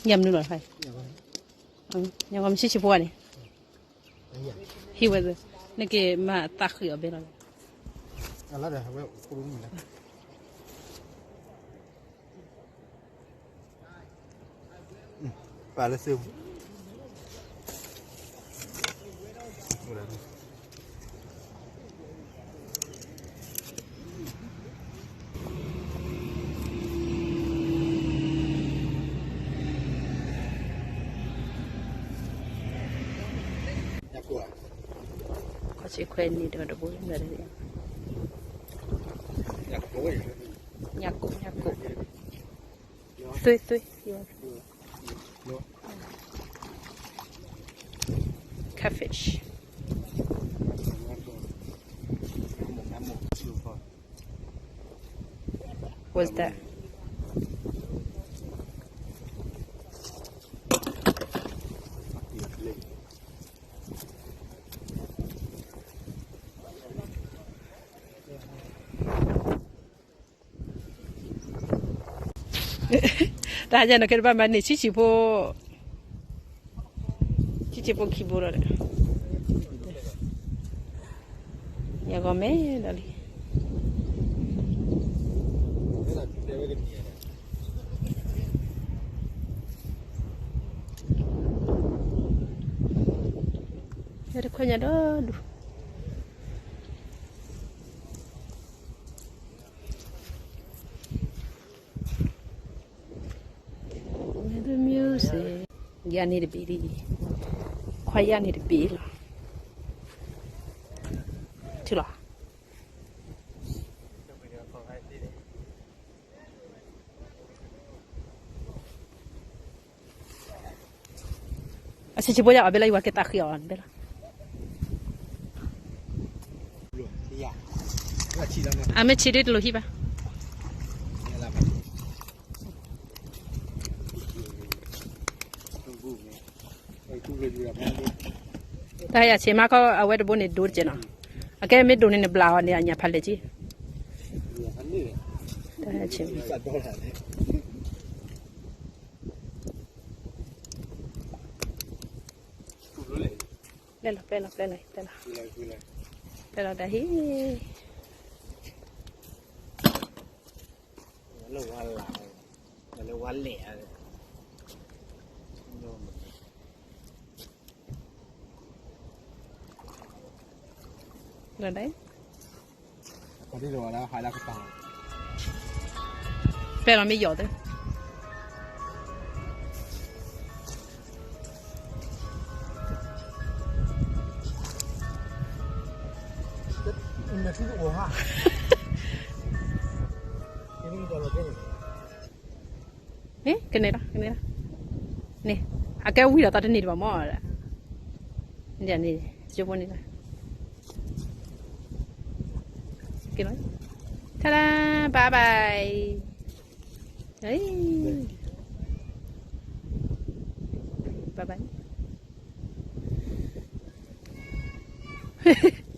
ယမနုၤလီၤ, ညါကမဆံးဆံးဖိန့ၣ်, ဟံးဝဲ, နက့ၤမၤသးဃံးအီၤဘဲလီၤ, ပာ်လၢသ့ၣ် ခီဆံခွဲနံၣ်ဒီးတဘိ, ညၣ်ကိၣ်, ညၣ်ကိၣ်, သွ့သွ့, catfish. What's that? တၢ်ဟါညါန့ၣ်ကဲတဘၣ်မၤန့ၢ်ဆံးဆံးဖိ, ဆံးဆံးဖိခံဘိဒီး, ယဂီၢ်မဲာ်ဒီးလံ. ယတခွဲညါဒီးဒူၣ် music, ယၤန့ၣ်တဘ့ၣ်လံ, ခွါယၤန့ၣ်တဘ့ၣ်လီၤ, ထံၣ်လီၤ. အဆံးဆံးဖိယၤအီၤဘဲလီၤ, ယဝဲက့ၤသးဃံးအီၤဘဲလီၤ. အမ့ၢ်ဆံးဒ်တလိၣ်ဟံၣ်ဘၣ်. တၢ်ဟါယၤဆံးမးခီ အဝဲတဘိန့ၣ်ဒိၣ်တကဲနီၤ, အကဲမ့ၢ်ဒိၣ်န့ၣ်နဘျးအီၤန့ၣ် အညၣ်ဖးလဲၢ်က့ၤ. တၢ်ဟါဆံး ပျဲလီၤ ပျဲလီၤ ပျဲလီၤ ပျဲလီၤ ပျဲလီၤတၢ်ဟံၣ်, လၢဝါလၢ်, လၢဝါလဲၣ်ဧါ. ပျဲလီၤမ့ၢ်ယီၤသ့. န့ၣ် ကန့ၢ်လီၤ ကန့ၢ်လီၤ, န့ၣ် အကဲဝံၤဒီးသးတန့ၢ်တဘၣ်မ့ၢ်, န့ၣ် ယိဖိန့ၣ်လီၤ, က့ၤလီၤ, ထါဒၣ် bye bye, bye bye,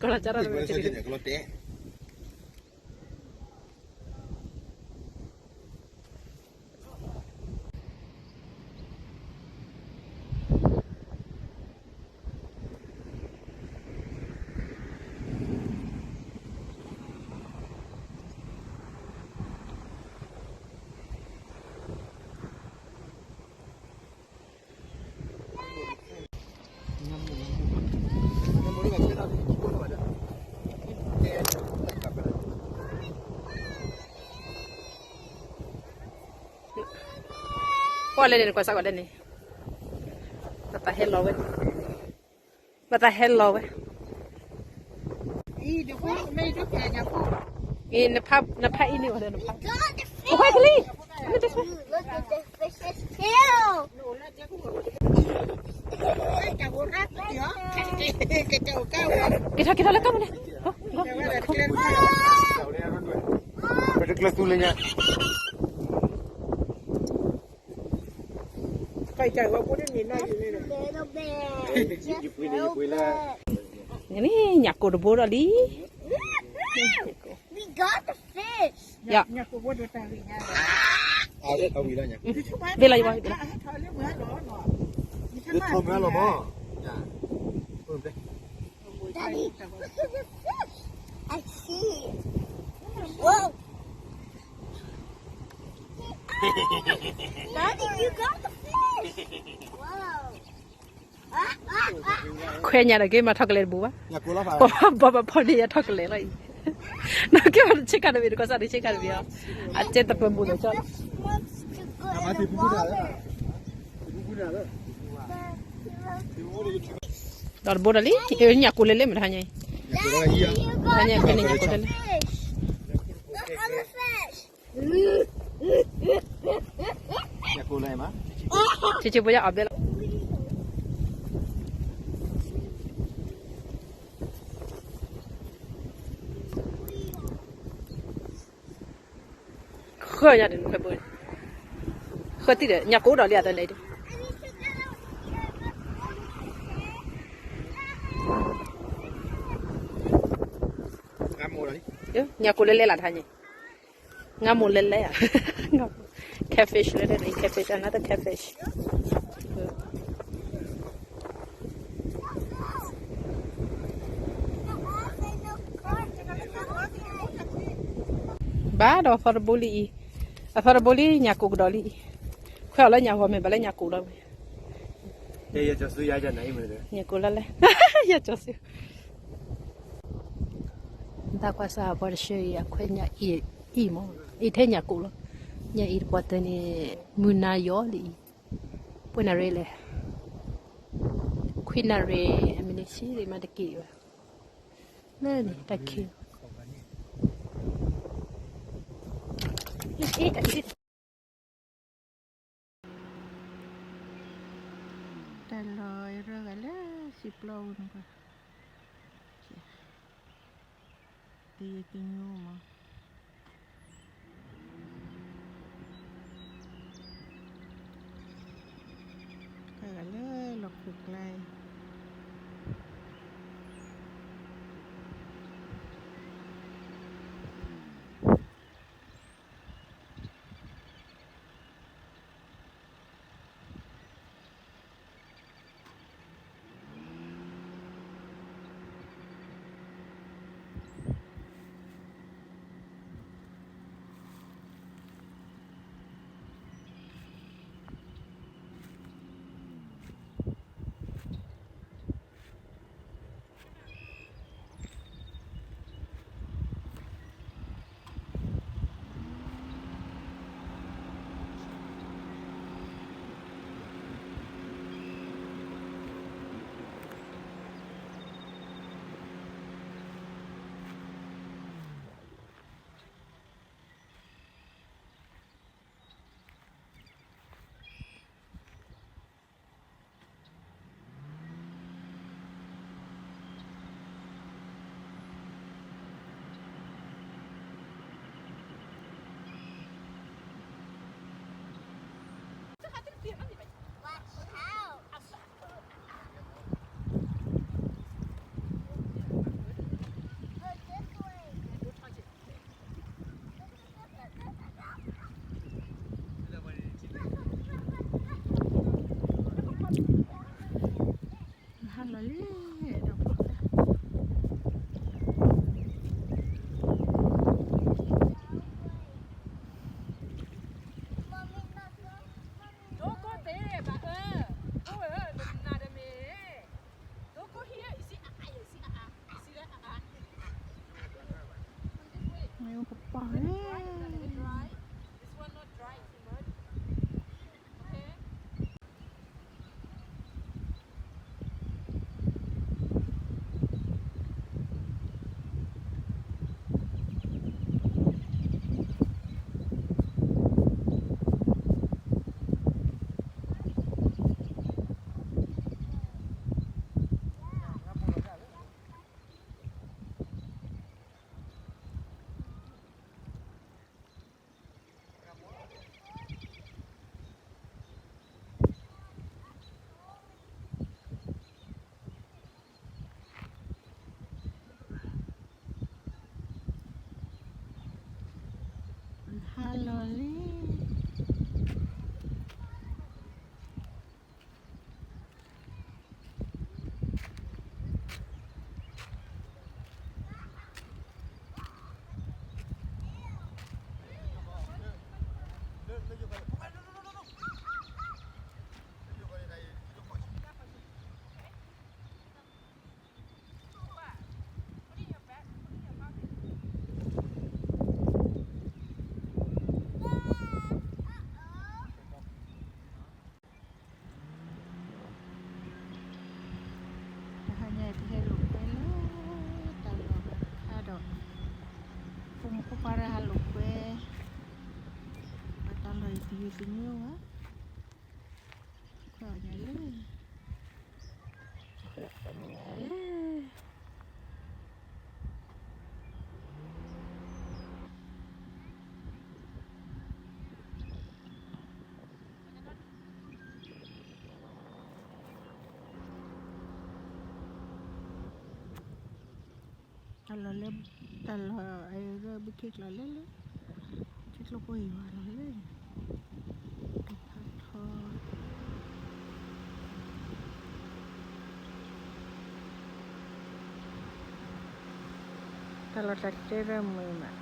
ကလီၤကၢ်ထီၣ်တဘ့ၣ် ကွၢ်လဲၣ်န့ၣ် နကွၢ်စ့ၢ်ကီးလဲၣ်န့ၣ်, ဘၣ်သးဟဲလီၤဝဲ, ဘၣ်သးဟဲလီၤဝဲ, အံၤ နဖးအံၤန့ၣ်ဝဲဒီးနဖး, နဖးကလံၤ, Look at the fish's tail. က့ၤထီၣ် က့ၤထီၣ်လၢကီၢ်ပူၤန့ၣ်, ပတကျၢၤသူလၢညါ, န့ၣ်ညၣ်ကိၣ်တဘိဒီးလံ, We got the fish. ယ, အဝံၤလီၤညါ, ဘ့ၣ်လီၤယဘီ, ဘ့ၣ်လီၤ, ထီၣ်မ့ၢ်လီၤမး, Daddy, look at the fish. I see it. Whoa. Daddy, you got the fish. Whoa. ခွဲညါဒီးက့ၤမၤထီၣ်ကလဲၤတဘူးဘၣ်, ပှၤဘၣ်ပှၤဖီၣ်န့ၢ်ယၤထီၣ်ကလဲၤလီၤအံၤ, နီၢ်က့ၤဘၣ်တဆ့ကၤတဘ့ၣ် တကီၢ်စးတဆ့ကၤတဘ့ၣ်အီၤ, အကဲတပၢၤဘူးလီၤကၠီလီၤ, ဒီးတဘိဒီးလံ, ညၣ်ကိၢ်လဲၤလဲၤမ့ၢ်တဟါညါအံၤ, တဟါညါအံၤ ညၣ်ကိၢ်လဲၤလဲၤ ဆ့ဆ့ဖိယအီၣ်ဘဲလီၤ, ဃၢညါဒီးနခွဲးဘိ, ဃၢတံၢ်ဒီး ညၣ်ကိၢ်ဒီးလံအတလဲၣ်ဒီး, ညၣ်ကိၢ်လဲၤလဲၤလၢတဟါညါ ငါမိၢ်လဲၤလဲၤဧါ, catfish လဲၤလဲၤ catfish, another catfish. ဘၣ်ဒီးအသီတဘိလံအံၤ, အသီတဘိလံ ညၣ်ကိၢ်ကဒီးလံအံၤ, ခွဲးအီၤလၢညၣ်ဂီၤမ့ၢ်ဘၣ်လၢညၣ်ကိၢ်ဒီး, ညၣ်ကိၢ်လၢလဲၣ်, ယကၠီၤစု တၢ်ကွၢ်စၢ်ပှၤတဆၢအံၤ အခွဲးညၣ်အံၤမး, အံၤထဲညၣ်ကိၢ်လီၤ, ညၣ်အံၤတပှၢ်တၢၢ်န့ၣ် မုၢ်နၤယီၤလံအံၤ, ပှဲၤနၣ်ရံၣ်လဲၣ်, ခွံနၣ်ရံၣ် အမံးနံးဆံမးတက့ၢ်ဘၣ်, လၢန့ၣ်တၢ်ခံး တၢ်လီၤရၢဂၤလၢစံာ်ပျီပူၤန့ၣ်, တယံၤတညိမး, တၢ်ဂၤလၢလီၢ်ခိၣ်ကျါအံၤ ဟါလီၤလံ, ဒီးပှၤ ဒိၣ်ကိၢ်သ့ တၢ်လီၢ်တၢ်ကျဲဒီးမုာ်မး, ခွဲးအီၣ်ညါလၢ တၢ်လီၢ်လၢ တၢ်လီၢ်အံၤလၢဘုခ့ကျိာ်လဲၣ်လၢ ခ့ကျိာ်ဖိအံၤဝဲလီၤလၢ တဖးထီ တၢ်လီၢ်တၢ်ကျဲဒီးမုာ်မး ကလ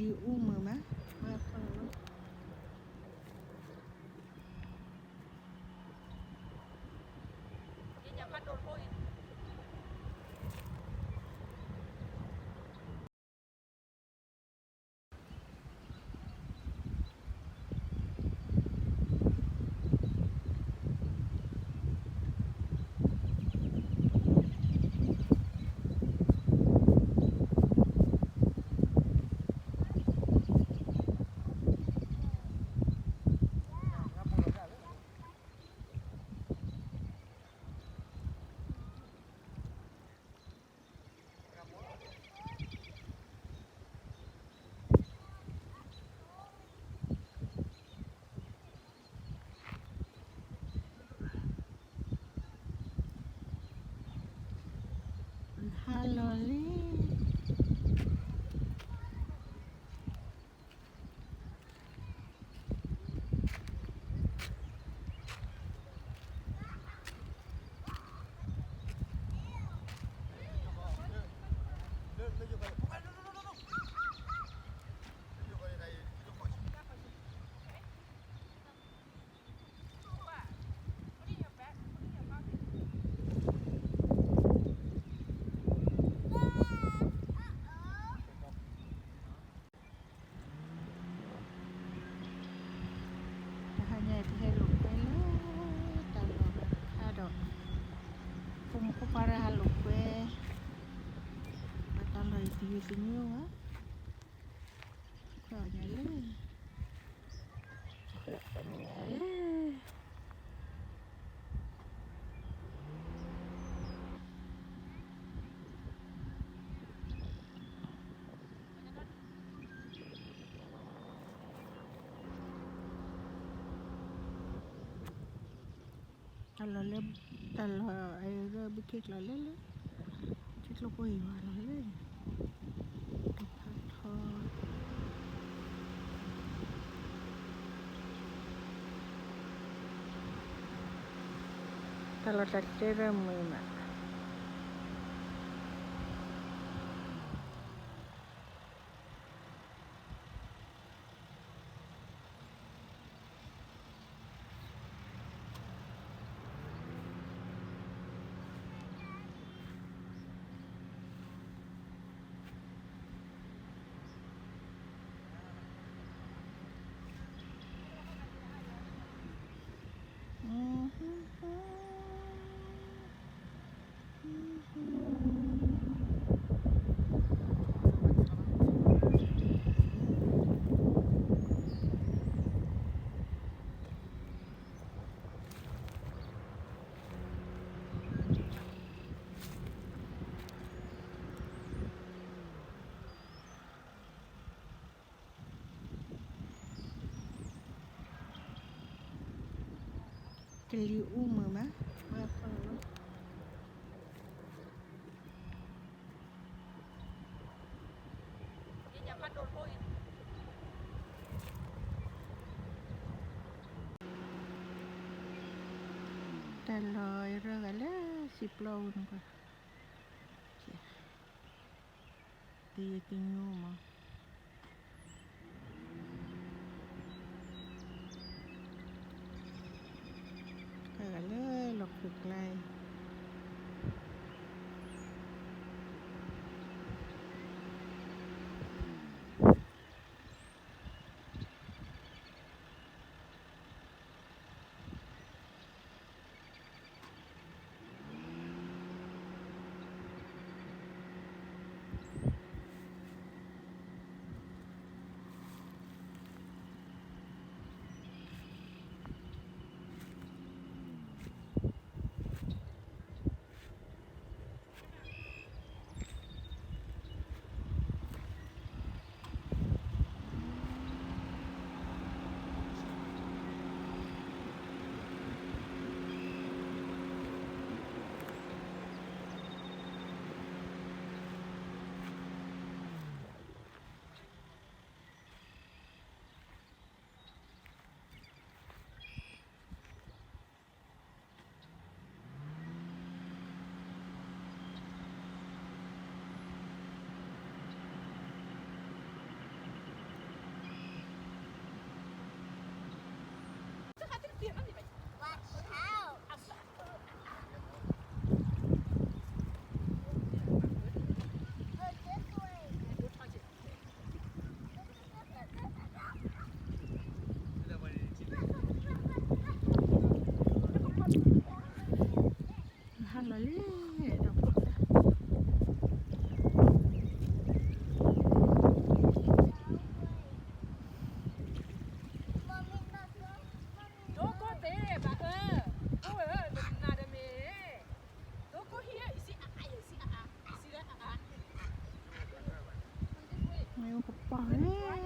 ံၤအူမုာ်မး, ဟါလီၤလံ. တဟါညါအံၤ ပဟဲလိာ်ကွဲလၢ တၢ်လီၢ်တခါဒီး ဖိမုၣ်ဖိခွါတဟါလိာ်ကွဲ, ပှၤတၢ်လီၢ်အံၤ တယုၢ်တညိဘၣ်, ခွဲးအီၣ်ညါလၢ တၢ်လီၢ်လၢ တၢ်လီၢ်အံၤလၢဘုခ့ကျိာ်လဲၣ်လၢ ခ့ကျိာ်ဖိအံၤဝဲလီၤလၢ တဖးထီ တၢ်လီၢ်တၢ်ကျဲဒီးမုာ်မး. ကလံၤအူမုာ်မး, တၢ်လီၤရၢဂၤလၢစံာ်ပျီပူၤန့ၣ်ကွၢ်, တယံာ်တညိမး, တၢ်ဂၤလၢလီၢ်ခိၣ်ကျါအံၤ. ဟါလီၤလံ, ဒီး ဒိကိးသ့ၣ်ဘၣ်အၢ, အိၣ်ဝဲလၢနၤဒီးမ့ၢ်, ဒိကိးဟံၣ်, မ့ၢ်ကပၤန့ၣ်